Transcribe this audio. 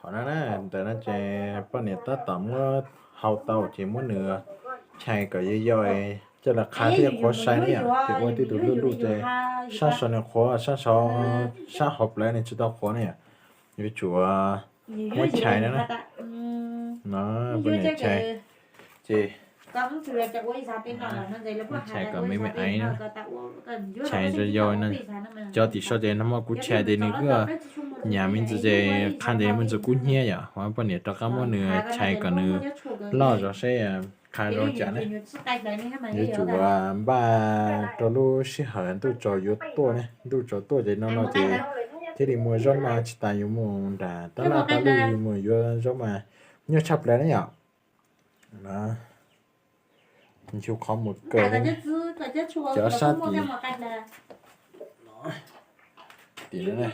Qhov no na, ntawm no ces poj niam tab tom muab hau tau ces muab nws chais kom yau yau coj los qha thiab qhuav sai na yom. Ces ua tej tus luj luj ces sab saud nws qhuav, sab saud, sab hauv plawv nws tsis tau qhuav na yom. Yuav tsum muab chais na. No, poj niam chais ces chais kom me me aiv, chais yau yau no. Cov tim saud ces nag hmo kuv chais ces nws kuj nyam me ntsis ces qha ntes me ntsis kub hnyiab yom. Poj niam rov qab muab nws chais kom nws loj zog seb qha zoo cas na. Yuav tsum npaj rau lub sij hawm ntuj tsaus yuav tuaj ne, ntuj tsaus tuaj ces no no ces thiaj li muaj zaub mas tsis tas yuav mus nram tab laj tab laj mus yuav zaub mas nyuaj tshaj plaws na yom. Nchu qhov mus kawg, cov sab tim, tim no ne.